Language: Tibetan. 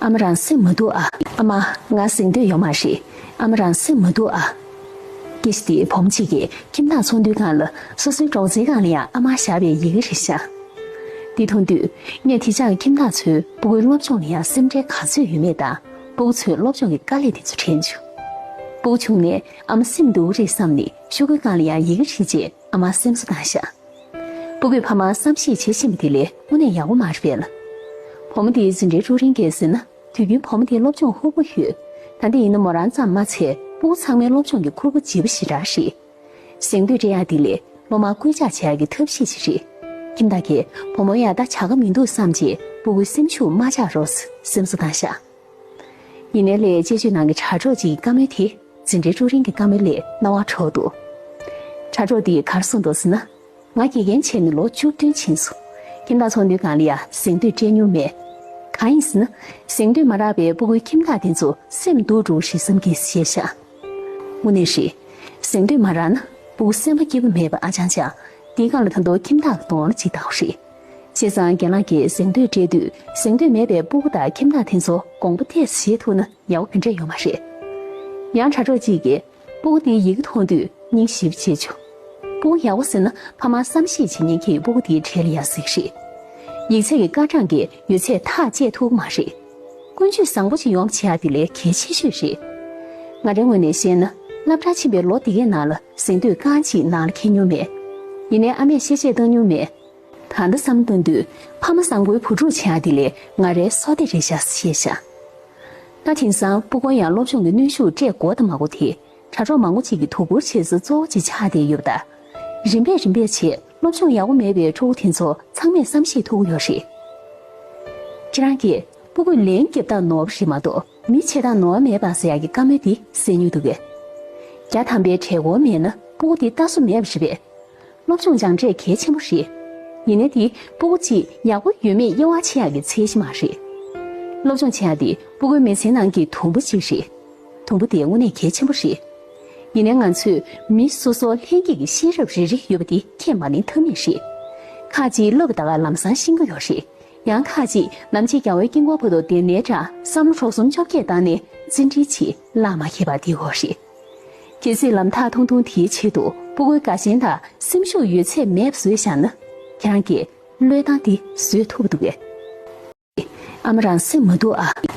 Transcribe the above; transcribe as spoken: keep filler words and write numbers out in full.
ཨ་མ་རང་སེམས་མ་སྡུག་ཨ། ཨ་མ། ང་གཟེངས་བསྟོད་ཡོད་མ་རེད། ཨ་མ་རང་སེམས་མ་སྡུག་ཨ། སྐད་ཆ་དེ་བུ་མོ་གཅིག་གིས་ཁྱིམ་བདག་ཚོགས་འདུའི་སྒང་ལ་སོ་སོའི་སྒྲོག་ཙེའི་སྒང་ལ་ཡང་ཨ་མར་བཞག་པའི་ཡི་གེ་རེད་ཤག་འདི་མཐོང་དུས་ངས་དེ་ཅག་གི་ཁྱིམ་བདག་ཚོས་སྤུ་གུའི་སློབ་སྦྱོང་ལ་ཡང་སེམས་ཁྲལ་ག་ཚོད་ཡོད་མེད་དང་། སྤུ་གུ་ཚོའི་སློབ་སྦྱོང་གི་དཀའ་ལས་དེ་ཚོ་དྲན་བྱུང་། སྤུ་གུ་ཆུང་ནས་ཨ་མ་སེམས་སྡུག་རེད་བསམ་ནས་ཤོག་གུའི་སྒང་ལ་ཡང་ཡི་གེ་བྲིས་རྗེས་ཨ་མར་སེམས་གསོ་བཏང་ཤག་སྤུ་གུས་ཕ་མར་བསམ་ཤེས་བྱེད་བཞིན་པ་དེ་ལས་དངོས་གནས་ཡག་པོ་མ་རེད་པས་ལ། བུ་མོ་དེའི་འཛིན་གྲྭའི་ཀྲུའུ་རིན་གྱིས་ཟེར་ན། དུས་རྒྱུན་བུ་མོ་དེའི་སློབ་སྦྱོང་ཧུར་པོ་ཡོད། ད་ལྟ་ཡིན་ན་མོ་རང་ཙམ་མ་ཚད་སྤུ་གུ་ཚང་མའི་སློབ་སྦྱོང་གི་ཁུར་པོ་ལྗིད་པོ་ཞེ་དྲག་རེད། གཟེངས་བསྟོད་སྤྲད་ཡག་དེ་ལས་སློབ་མར་སྐུལ་ལྕག་བྱེད་ཡག་གི་ཐབས་ཤེས་ཤིག་རེད། ཁྱིམ་བདག་གིས་བུ་མོ་ཡང་ད་བྱ་དགའ་མི་འདུག་བསམ་རྗེས་སྤུ་གུའི་སེམས་ཤུགས་མ་ཆག་རོགས་སེམས་གསོ་བཏང་ཤག་ཡིན་ནའི་ལས་དཔྱད་བརྗོད་ནང་གི་དྲ་གྲོགས་ཅིག་གི་བཀའ་མོལ་དེ་འཛིན་གྲྭའི་ཀྲུའུ་རིན་གྱི་བཀའ་མོལ་ལས་རྣ་བར་འགྲོ་འདུག་དྲ་གྲོགས་དེས་ག་རེ་གསུངས་འདུག་ཟེར་ན། ང་དགེ་རྒན་བྱས་ནས་ལོ་བཅུ་བདུན་ཕྱིན་སོང་། ཁྱིམ་བདག་ཚོགས་འདུའི་སྒང་ལ་ཡང་གཟེངས་བསྟོད་སྤྲད་མྱོང་མེད། གང་ཡིན་ཟེར་ན། གཟེངས་བསྟོད་མ་རག་པས་སྤུ་གུའི་ཁྱིམ་བདག་དེ་ཚོ་སེམས་སྡུག་འགྲོ་ཞེས་བསམ་གྱིས་བཤད་ཤག་དངོས་གནས་རེད། གཟེངས་བསྟོད་མ་རག་ན་སྤུ་གུ་སེམས་པ་སྐྱིད་པོ་མེད་པ་ཨ་ཅང་ཅང་། དེའི་སྒང་ལ་ད་དུང་ཁྱིམ་བདག་གི་གདོང་ལ་ཅིག་ལྟ་དགོས་རེད། བྱས་ཙང་རྒན་ལགས་ཀྱིས་གཟེངས་བསྟོད་སྤྲད་དུས་གཟེངས་བསྟོད་མེད་པའི་སྤུ་གུ་དང་ཁྱིམ་བདག་དེ་ཚོ་དགོངས་པ་ཏོག་ཙམ་བཞེས་ཐུབ་ན་ཡག་པོ་ག་འདྲས་ཡོད་མ་རེད། ཡང་དྲ་གྲོགས་གཅིག་གིས་སྤུ་གུ་དེའི་ཡི་གེ་མཐོང་དུས་སྙིང་ཞེ་པོ་རྗེ་བྱུང་། སྤུ་གུ་ཡག་པོ་ཟེར་ན་ཕ་མར་བསམ་ཤེས་བྱེད་མཁན་གྱི་སྤུ་གུ་དེའི་གྲས་ལ་ཡ་ཟེར་གྱི་རེད། ཡིག་ཚད་ཀྱི་སྐར་གྲངས་ཀྱིས་ཡོད་ཚད་ཐག་བཅད་ཐུབ་ཀྱི་མ་རེད། ཀུན་སྤྱོད་བཟང་པོ་ཞིག་ཡོང་བ་བྱེད་ཡག་དེ་ལས་གལ་ཆེ་ཤོས་རེད། ང་རའི་ངོས་ནས་བཤད་ན་སློབ་གྲྭར་ཕྱིན་པའི་ལོ་འདི་གའི་ནང་ལ་གཟེངས་བསྟོད་རྐང་གཅིག་ནང་ལ་འཁེལ་མྱོང་མེད། ཡིན་ནའི་ཨ་མས་གཤེ་གཤེ་བཏང་མྱོང་མེད། ད་ལྟ་བསམ་བློ་བཏང་དུས་ཕ་མ་བཟང་པོའི་བུ་ཕྲུག་བྱེད་ཡག་དེ་ལས་ང་རའི་བསོད་བདེ་རེད་ཤག་ཞེས་བཤད་ཤག་ད་དེང་སང་སྤུ་གུར་ཡང་སློབ་སྦྱོང་གི་གནོན་ཤུགས་སྤྲད་དགོས་དང་མ་དགོས་དེ་དྲ་གྲོགས་མང་པོ་ཅིག་གིས་དོ་ཁུར་བྱེད་ས་གཙོ་བོ་ཅིག་ཆགས་བསྡད་ཡོད་པ་དང་། རིམ་པས་རིམ་པས་བྱས་སློབ་སྦྱོང་ཡག་པོ་མེད་པའི་ཕྲུ་གུ་དེ་ཚོ་ཚང་མས་བསམ་ཤེས་ཐུབ་ཀྱི་ཡོད་རེད། ཁྱེད་རང་གིས་སྤུ་གུས་ལན་རྒྱབ་སྟངས་ནོར་བ་རེད་མ་གཏོགས་མི་བྱེད་སྟངས་ནོར་བ་མེད་པ་ཟེར་ཡག་གི་བཀའ་མོལ་འདི་གསན་མྱོང་འདུག་གས། བརྒྱ་ཐམ་པའི་གྲལ་འགོར་མེད་ན་སྤུ་གུ་འདི་ལྟ་སྲོལ་མེད་པ་རེད་པས། སློབ་སྦྱོང་སྦྱངས་འབྲས་གལ་ཆེན་པོ་རེད། ཡིན་ནའི་དེ་སྤུ་གུ་གཅིག་ཡག་པོ་ཡོད་མེད་དབྱེ་བ་ཕྱེ་ཡག་གི་ཚད་གཞི་མ་རེད། སློབ་སྦྱོང་བྱེད་ཡག་དེ་སྤུ་གུའི་མི་ཚེའི་ནང་གི་དུམ་བུ་གཅིག་རེད། དུམ་བུ་དེ་དངོས་གནས་གལ་ཆེན་པོ་རེད། ཡིན་ནའི་ང་ཚོས་མི་སོ་སོར་ལྷན་སྐྱེས་ཀྱི་ཤེས་རབ་རེ་རེ་ཡོད་པ་དེ་ཁས་མ་ལེན་ཐབས་མེད་རེད། ཁག་ཅིག་བསླབ་པ་ད་ག་ལམ་སང་ཤེས་ཀྱི་ཡོད་རེད། ཡང་ཁག་ཅིག་ནམ་ཕྱེད་རྒྱལ་བའི་དཀྱིལ་འཁོར་བར་དུ་བསྡད་ནའི་འདྲ་བསམ་བློ་གྲོགས་སུམ་ཅུ་བརྒྱད་བཏང་ནས་ཅི་འདྲའི་ཆེ་བརླག་མ་ཁེལ་བར་བསྡད་ཡོད་རེད། གལ་སྲིད་ལམ་ཐག་ཐུང་ཐུང་དེའི་ཆེད་དུ་སྤུ་གུའི་དགའ་ཞེན་དང་སེམས་ཤུགས་ཡོད་ཚད་མེད་པ་བཟོས་བཞག་ན། ཁྱེད་རང་གིས་བློས་བཏང་དེ་བཟོས་ཐུབ་འདུག་གས། ཨ་མ་རང་སེམས་མ་སྡུག་ཨ།